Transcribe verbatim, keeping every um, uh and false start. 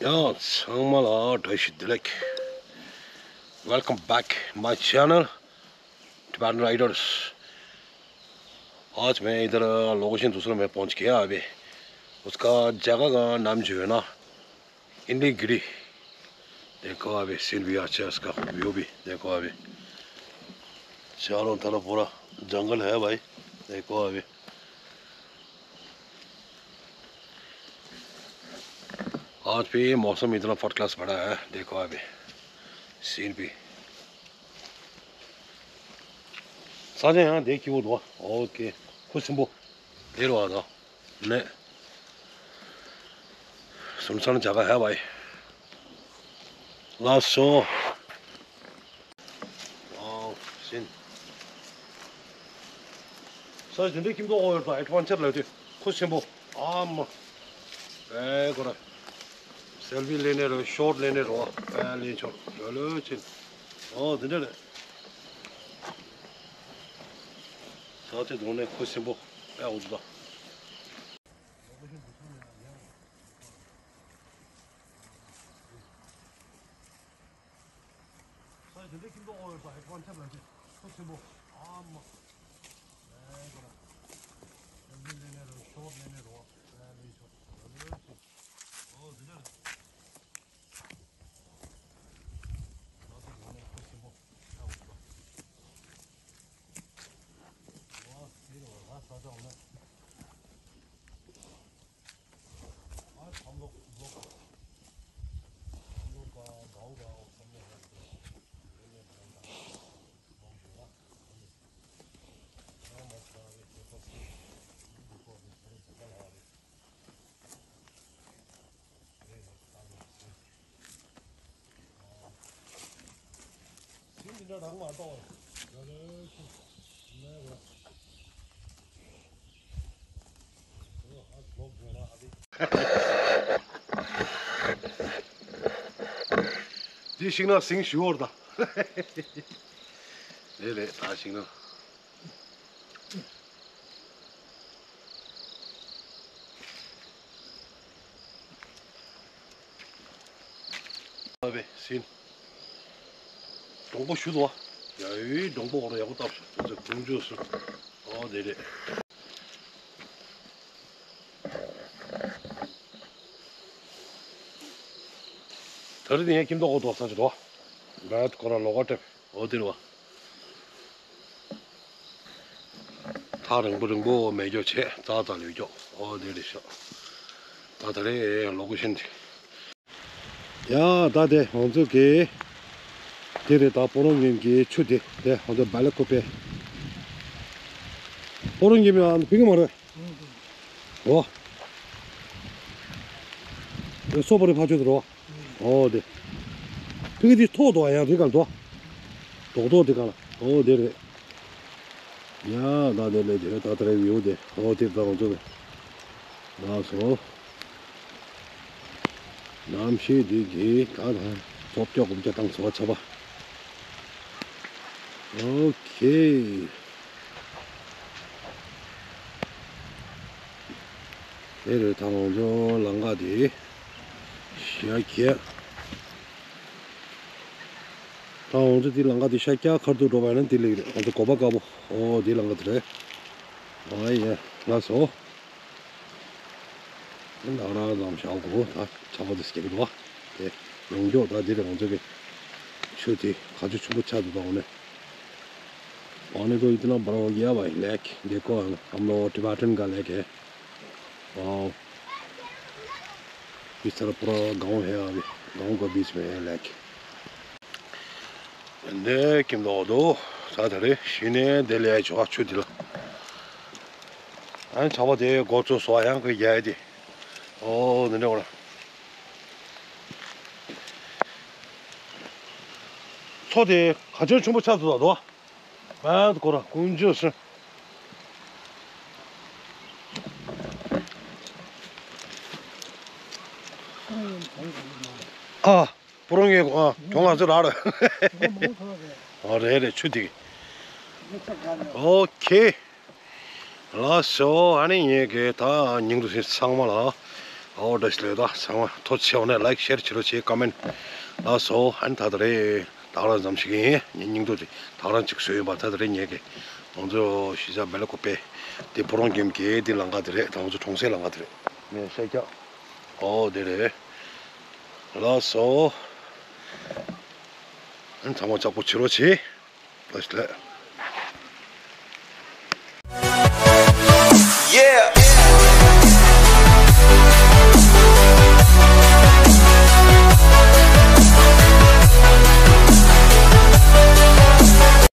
ཡང་ཚང་མ་ལ་བཀྲ་ཤིས་བདེ་ལེགས། Welcome back my channel, Tibetan Riders. आज मैं इधर लोकेशन दूसरा में पहुंच गया अभी। उसका जगह का नाम जो है ना, इंडीगिरी। देखो अभी सीन भी अच्छा है इसका, व्यू भी। देखो अभी चारों तरफ पूरा जंगल है भाई। देखो अभी आज भी मौसम इतना फर्स्ट क्लास पड़ा है। देखो अभी सीन भी। साझे यहाँ देखिए वो दो। ओके। खुश सिंबो। देर वाला था। ने। सुनसान जगह है भाई। Last show. ཨོ། ཤིན། ས་ཞིང་འདི་ཁྱིམ་ཐོག་འོག་ཡོད་པ་ཨེ་ཌི་ཝེན་ཅར་ལ་དུས་ཁུ་ཆེན་པོ། ཨ་མ། ཨེ་ཁོ་ར། སེལ་ཕི་ལེན་ནས་རོ། ཤོར་ལེན་ནས་རོ། ཨེ་ལེན་ཆོག་ལོ་ལོ་ཆེན། ཨོ་དེ་འདྲ་རེད། ས་ཆ་དུང་ནས་ཁུ་ཆེན་པོ། ཨེ་འུ་ཚོ། ས་དེ་འདྲའི་ཁྱིམ་ཐོག་འོག་ཡོད་པ་ཧེ་ཁོང་ཆབ་ལ་ཅིག་ཁོ་ཆེན་པོ། ཨ་མ། ཨེ་ཁོ་ར། ཨེ་ལེ་ལེ་རོ། ཤོར་ལེ་ལེ་རོ། ཨེ་ལེ་ཤོར། ཨོ་དེ་འདྲ་རེད། ཨོ་དེ་རོ། ང་ས་ཆ་འོག་ན། འདི་ཤིང་ནགས་ཟིང་ཞུ་བོར་ད། རེད་རེད། ད་ཤིང་ནགས། ཨ་བེ་སིན། སྡོང་པོ་ཞུ་དོ། ཡ་ཡི་སྡོང་པོ་འོ་ར་ཡག་པོ་བཏབ་ཤག་དེ་ཚོ་ཀུན་སྤྱོད་སུ། ཨོ་དེ་རེད། ད་རེས་དེ་ངས་ཁྱིམ་ཐོག་གོ་དོག་ས་ཆུ་དོ། ར་ཁོ་ར་ལོག་ག་སྤྲད། ཨོ་དེ་རེད་བ། ཐག་རིང་པོ་རིང་པོ་མེད་རྒྱུ་བྱས་ཙག་ཙག་ལུས་རྒྱུ། ཨོ་དེ་རེད་ཤག་ད་ད་རེས་ལོ་གོ་ཤིན་ཏེ། ཡ་ད་དེ་ང་ཚོ་གི་དེ་རེད། ད་སྤོ་རོང་གི་གི་ཆུ་དེ་དེ་ང་ཚོ་སྦ་ལ་ཀོ་པེ། སྤོ་རོང་གི་མི་ཨ་ཕིག་མ་རེད། ཨོ། དེ་སོ་པོ་རེ་ཕ་ཆོས་དུ་རོ། ཨོ་དེ། ཕི་གི་དེ་ཐོག་ཏུ་ཡང་རི་གར་དོ། རྡོག་རྡོག་དེ་ག་ལ། ཨོ་དེ་རེད། ཡ་ད་དེ་ལས་དེ་ད་ད་རེ་བིའུ་དེ། ཨོ་དེ་ད་ང་ཚོ་ལ་སོ། གནམ་གཤིས་འདི་གི་ད་ད་ཚོ་སྐྱོ་གོམ་སྐྱོ་དང་ཚོ་ཆ་བ། ཨོ་ཁེ། དེ་རེད། ད་ང་ཚོ་ལམ་ཁ་དེ་ཤ་ཁྱེར། ད་ང་ཚོ་དེ་ལམ་ཁ་དེ་ཤ་ཁྱེར་ཁར་དུ་འགྲོ་བ་ན་དེ་ལེགས་རེད། ང་ཚོ་གོ་པ་དཀར་པོ། ཨོ་དེ་ལམ་ཁ་དེ་རེད། ཨ་ཡ་ལགས་སོ། ད་ར་ལམ་ཤ་གོ་ད་ཆ་བ་དེ་སྐྱེ་གི་འདུག་བ། དེ་ཡོང་མགྱོགས་ད་དེ་རེད། ང་ཚོ་གི་ཆུ་དེ་ག་ཚོད་ཆེན་པོ་ཆགས་འདུག་ད་འོ་ནས། पानी तो इतना बड़ा हो गया भाई, लेक। देखो, हम लोग टिबेटन का लेक है। वाओ। इस तरफ पूरा गांव है, अभी गांव का बीच में है लेक। འདི་ཁྱིམ་ཐོག་ཏུ་ས་དེ་རེད། གཞི་ནས་འདི་ལས་ཆུ་ཆུ་འདི་ལ། ཨ་ནི་ཆར་པ་དེ་འགོ་ཚུགས་སོ། ཡང་ཁོས་རྒྱག་ཡ་དེ། ཨོ་འདི་འདྲ་བ་ལ། མཚོ་དེ་ག་ཚོད་ཆེན་པོ་ཆགས་འདུག་ད་དོ། ཨ་ཁོ་ར་ཀུན་སྤྱོད་སུ། ཨ། པུ་རུང་གི་ཨ་གྱོང་ང་ཚོ་རག་རེད། ཨོ་རེད་རེད། ཆུ་དེ། ཨོ་ཁེ། ལགས་སོ། ཨ་ནི་ངེད་ཀྱི་ད་ཉིང་དུ་ཚང་མ་ལ་ ཨོ་བཀྲ་ཤིས་བདེ་ལེགས། ཚང་མ་ཐུགས་རྗེ་ཆེ། འོ་ནས་ལའིཀ་ཤེར་བྱེད་རོགས་བྱེད། ཀོ་མེན་ལགས་སོ། ཨ་ནི་ད་ད་རེས་ད་ག་རང་ཙམ་ཞིག་ཡིན། ངའི་སྙིང་སྡུག་དེ་ད་ག་རང་ཅིག་བཟོས་ཡིན་པ། ད་ད་རེས་ངས་ཀྱི་ང་ཚོ་གཞིས་ཆགས་སྦེལ་ཀོབ་པའི་དེ་ཕོ་བྲང་དགོན་གྱི་དེ་ལམ་ཁ་དེ་རེད། ད་ང་ཚོ་གྲོང་གསེབ་ལམ་ཁ་དེ་རེད། ངས་ཤར་རྒྱག་ཨོ་དེ་རེད། ལགས་སོ། ཨ་ནི་ཚང་མ་ལྕགས་པོ་བྱེད་རོགས་བྱེད། བཀྲ་ཤིས་བདེ་ལེགས།